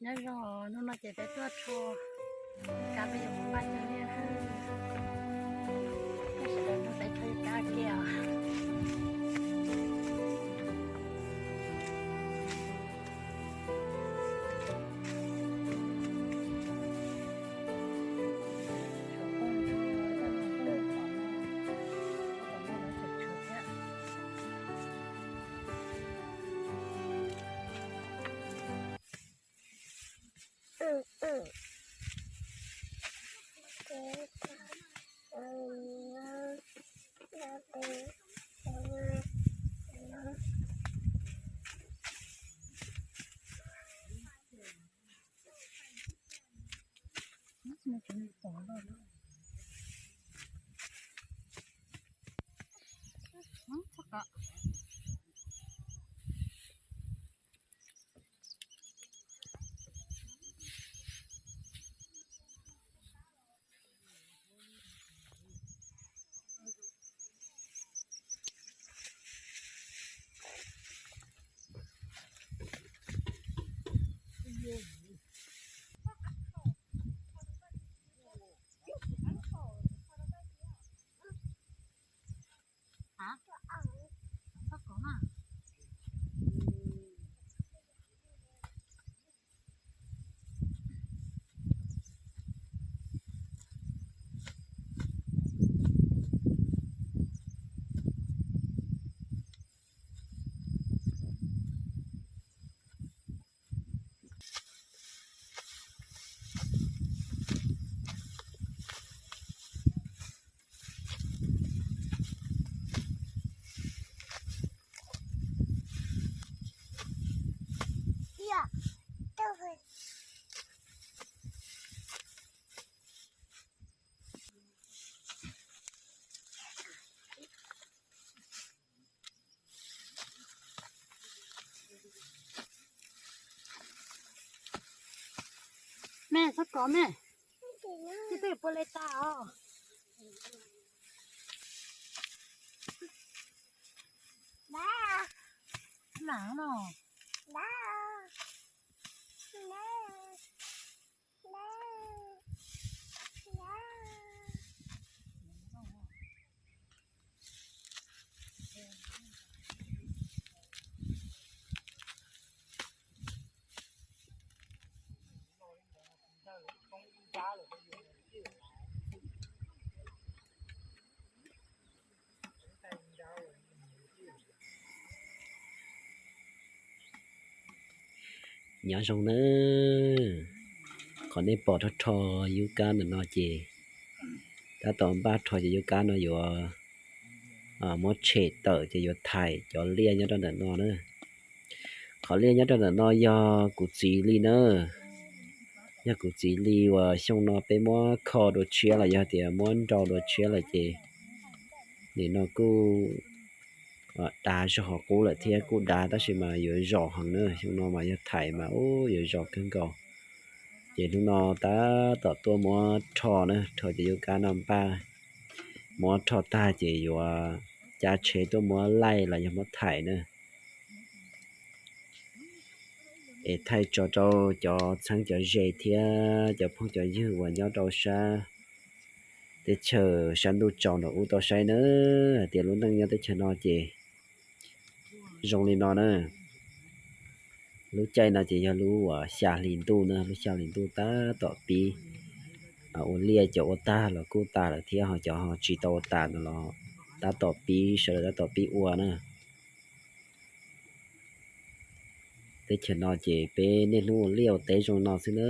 Nyob zoo, hnub no ces peb tuaj rho kab peb yuav mus npaj cov liaj na. Sawv daws nrog peb rho kab kiag os. Me, txhob kov me. Tsis twb pua le tas os. Lam no. Nyob zoo nawb, qhov nej pom rho rho yub kab ntawm no ces tab tom npaj rho cov yub kab no yuav muab tshem tawm ces yuav thaiv cov liaj nyob rau ntawm no na. Qhov liaj nyob rau ntawm no yog kuv txiv li na, yog kuv txiv li uas xyoo no peb muab kho dua tshiab los yog tias muab nrau dua tshiab lawm ces nim no kuj dav zog qub lawm thiab kuj dav tab sis mas yuav zom heev na, xyoo no mas yog thaiv mas ub yuav zom kawg nkaus. Ces hnub no tab tom tuaj muab rho na, rho cov yub kab no npaj, muab rho tag ces yuav cav tsheb tuaj muab laij los yog muab thaiv na. Es thaij tso rau cov txheeb cov ze thiab cov phooj cov ywg uas nyob rau sab teb chaws sab ntuj tsaus nram ub tau saib na, hais tias lub neej nyob teb chaws no ces zoo li no na. Lub caij no ces yog lub uas xya hli ntuj na, lub xya hli ntuj tab tom pib ua liaj, cov ua tag los kuj tas lawm thiab ho cov ho tsis tau ua tas no los tab tom pib, sawv daws tab tom pib ua na. Teb chaws no ces peb niaj hnub ua liaj ua teb zoo no xwb na,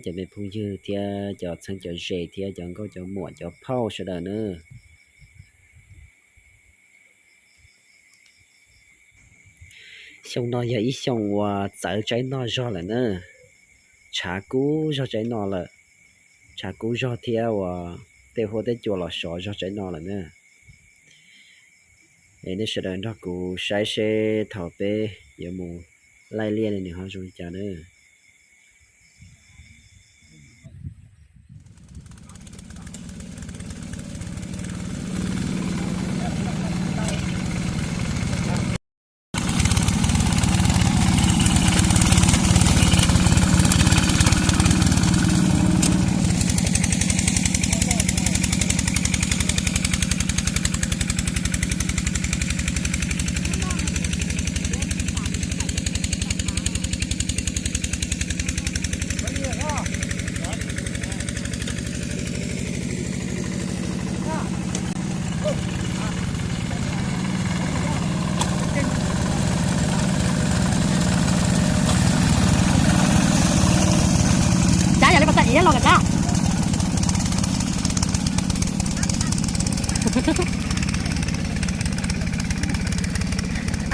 cov me phooj ywg thiab cov txheeb cov ze thiab cov nkauj cov muam cov phauj sawv daws na. Xyoo no yog ib xyoo uas txawv tsaib noj zog lawm na, tshav kub zog tsaib no lawm, tshav kub zog thiab uas tej huab tej cua los sov zog tsaib no lawm na. Es nej sawv daws nrog kuv saib seb thaum peb yuav mus laij liaj ne nws ho zoo li cas na. Los kom dab.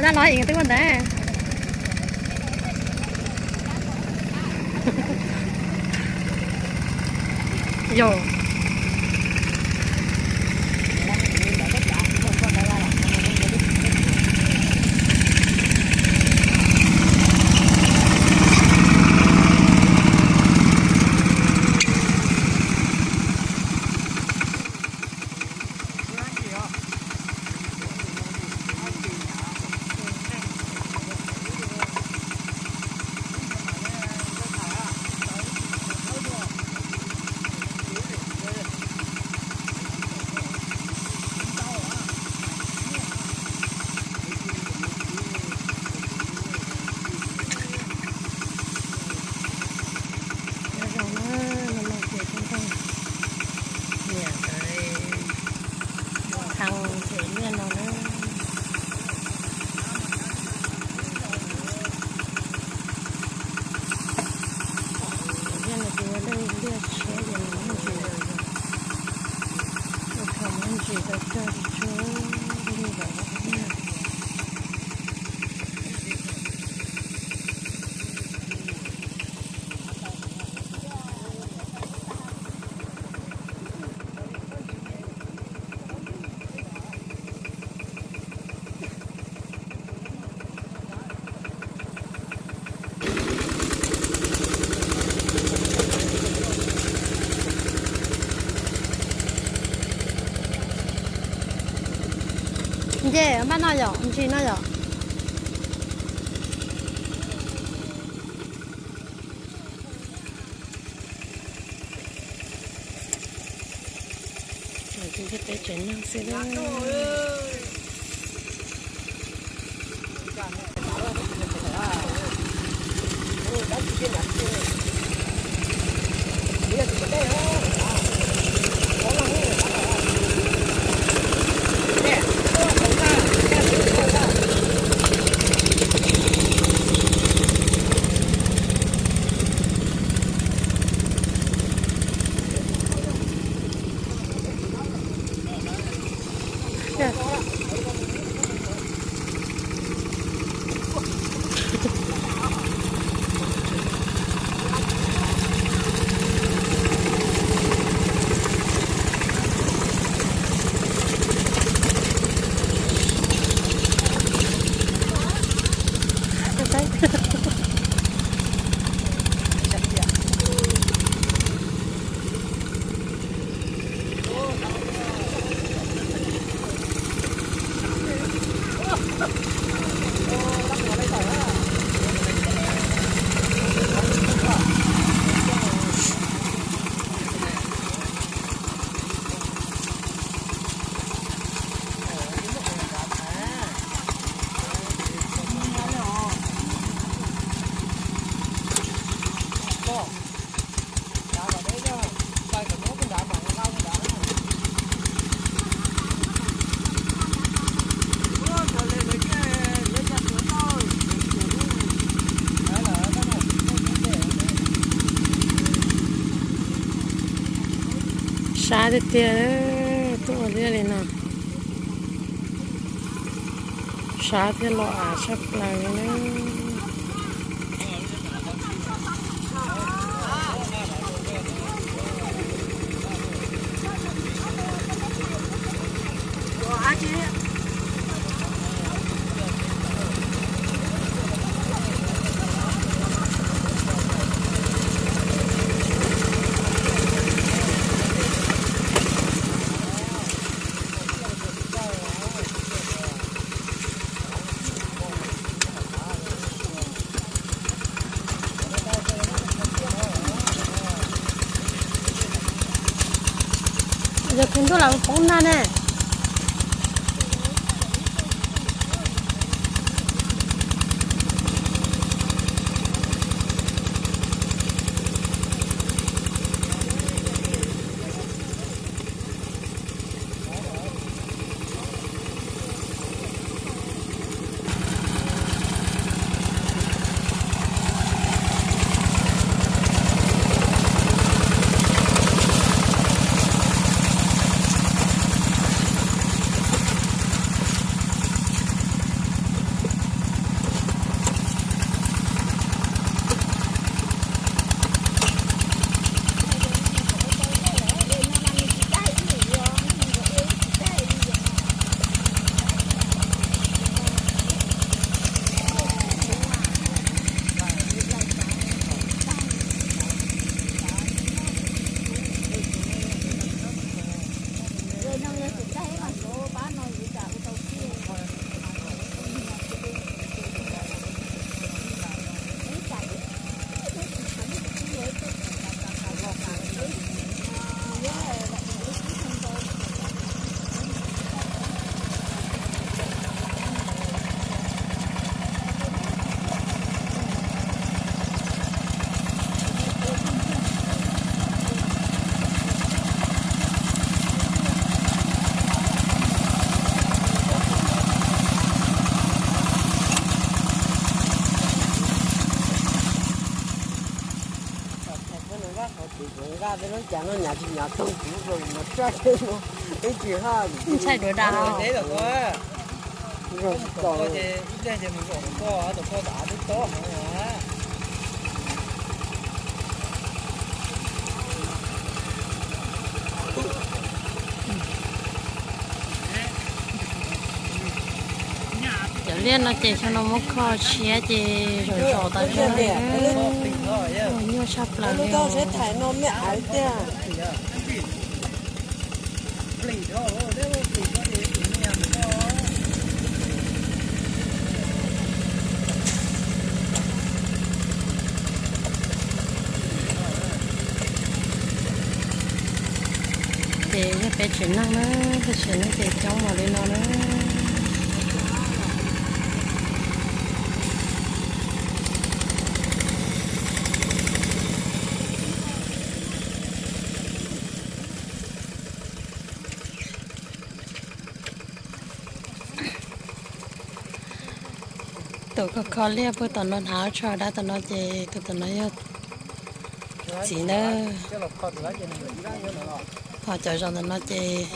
Dab los ib twb ua ntawd. Yog. Nyob zoo na, no no ces tub nkeeg niam ntawd thaj ces liaj no na. Liaj no ces ua liaj tshiab ces nws muaj ntsis, ua thaum muaj ntsis tau cog tsis tshua li lawm. Nce npaj no yom, ntsis no yom. Peb tsev neeg xwb na. Sab tiag tiag, tuaj ua liaj li no. Sab thiab los av tshaj plaws li na. Yog tus ntuj los poob nag ne. Qhov kuv nqa tej lub cas no nyam tsis nyam tau kuv los mas tsaib no, ib tsis haj ntshai duav da. Ib pliag ces mus zaum tom koj, tom koj tom av twb tob heev. Cov liaj no ces xyoo no muab kho tshiab ces zom zaws tas zog li, nyuaj tshaj plaws li. Ces yog peb tsev neeg na, peb tsev neeg ces coob npaum li no na. Tus kho kho liaj puag tom no hnav tsho dab tom no ces tus tom no yog txiv ntawd. Ho cov zos ntawm no ces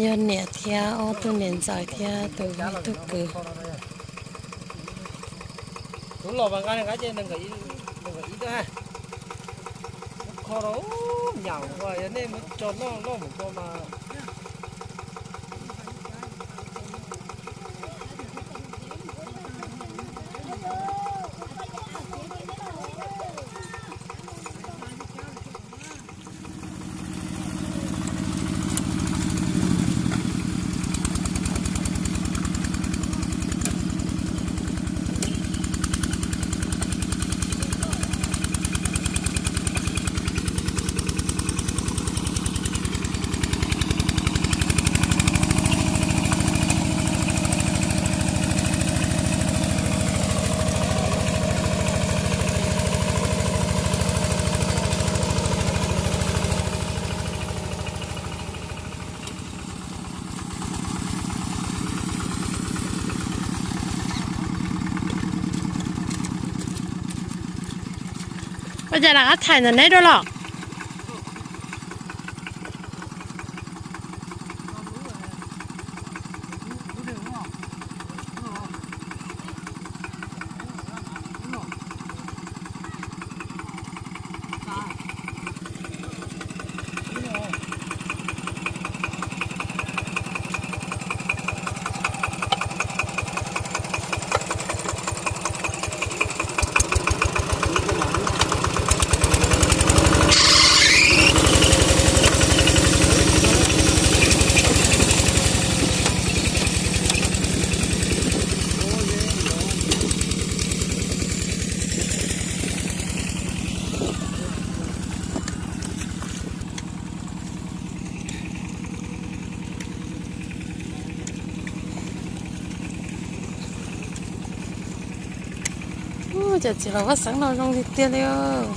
yog niam thiab ob tug niam ntxawm thiab tus tug kwv. Kuv los mas nqa nqa ces nees nkaum ib, nees nkaum ib tug ha. Kho rau nyam ua yog nej muab tso noj loj mus ko mas. Ua cas lam qab thaim ntawm neb dua los? Cov txiv laus Vaj Xeeb no zoo tiag tiag li os.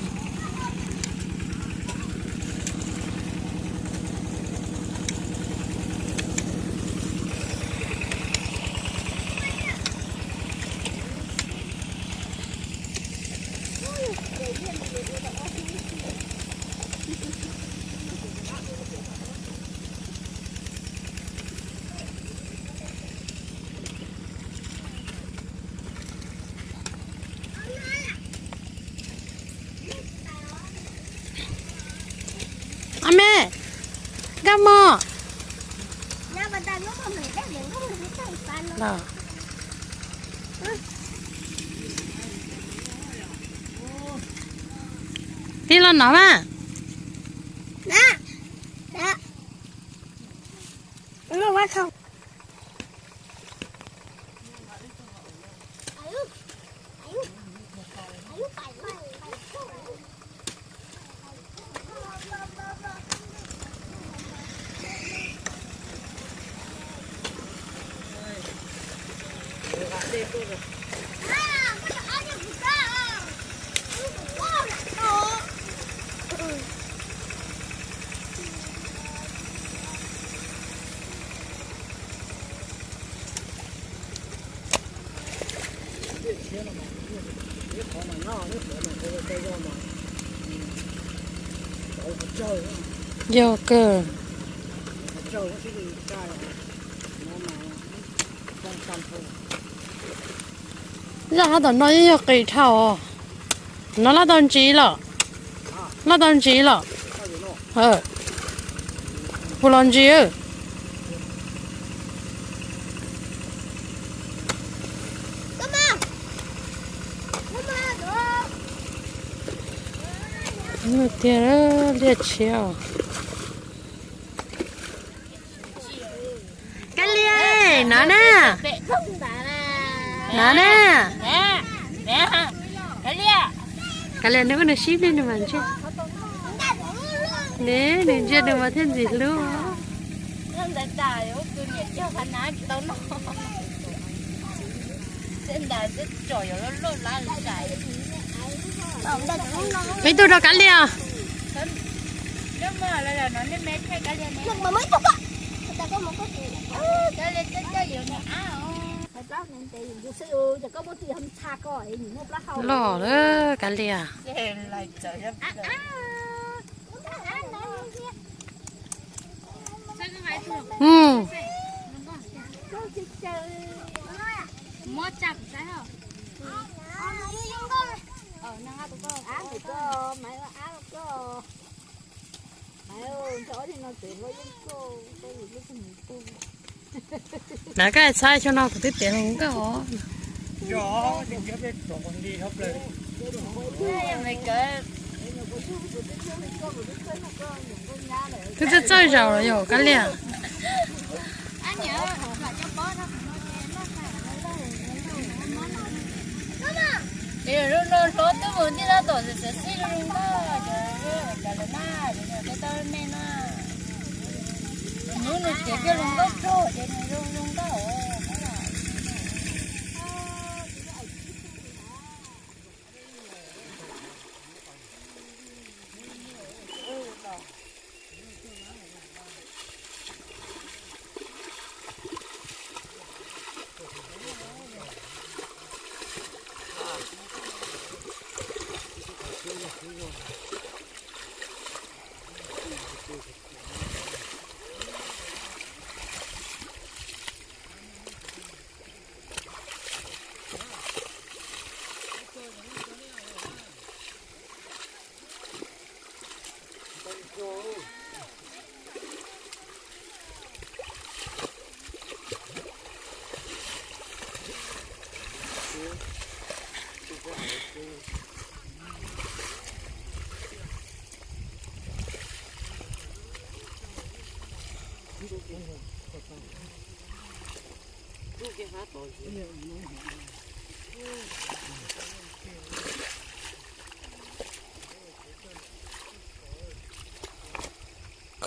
Ab me, nkauj mog. Pib los no mas. Yog kawg. Zaj hab tom no yeej yog qis dhau. No laj tau ntsis lawm. Laj tau ntsis lawm. Puas los ntsis? Tiag, liaj tshiab. Kab Lias, no na. No na. Kab Lias, nws ua nws sib pliag nws mas ntsia. Ne, nws ntsia nws mas thiaj ntxim hlub. Peb tug rau Kab Lias. Loj lawm Kab Lias. Na koj txhob xyoo no kuv twb tiav hluas nkauj os. Twb txawj txawj zaus los yog Kab Lias. Ces zoo no hlob twb mus ntij tab tom xav xib zoo nkauj, ces cas lawm na, ces nws tau me no. Hnub nws tiav kiag hluas nkauj rog ces nws zoo zoo nkauj.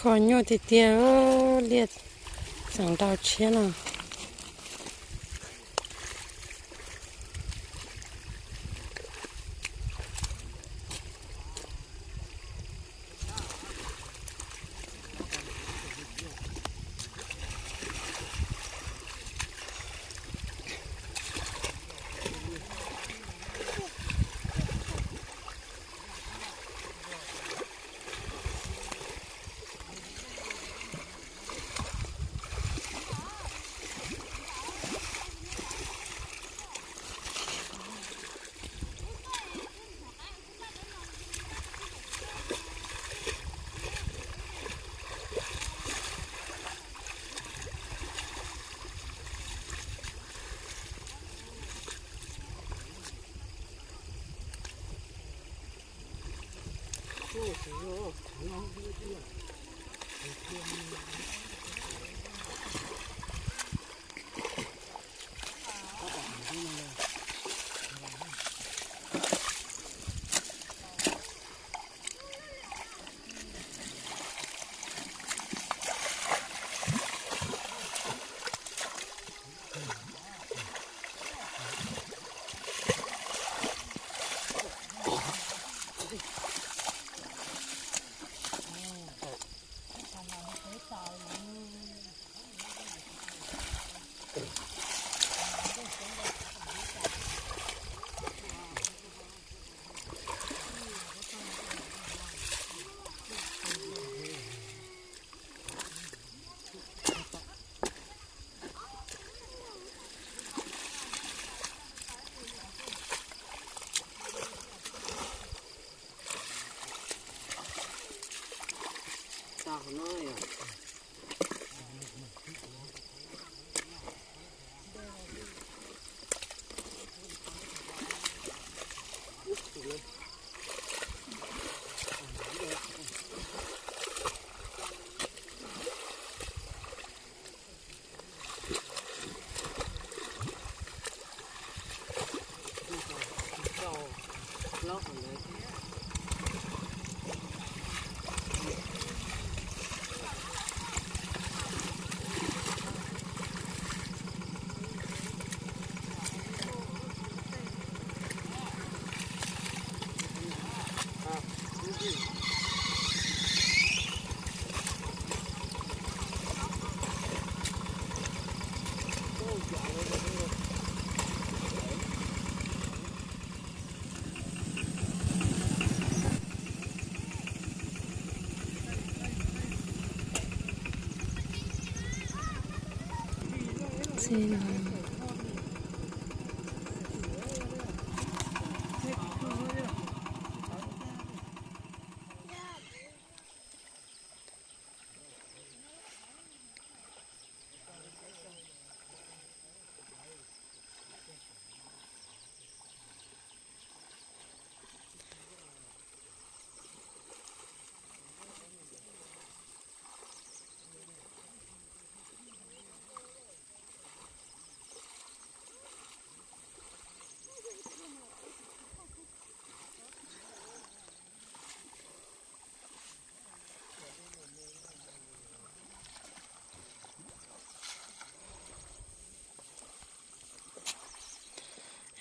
Kho nyuaj tiag tiag, liaj txeem ntau tshiab no.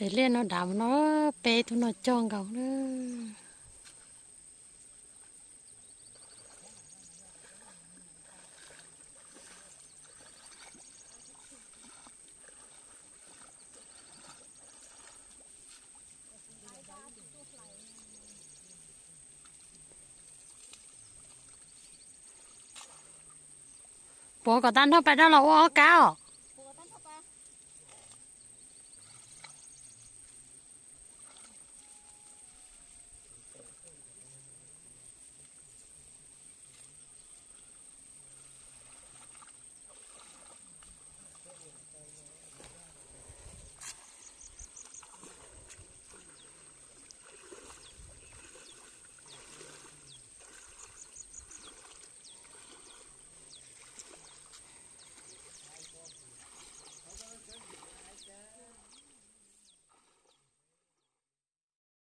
Es liaj no dav no, peb tug no cog nkaus na. Puas kom tag nrho pais rau los ua ob kab os?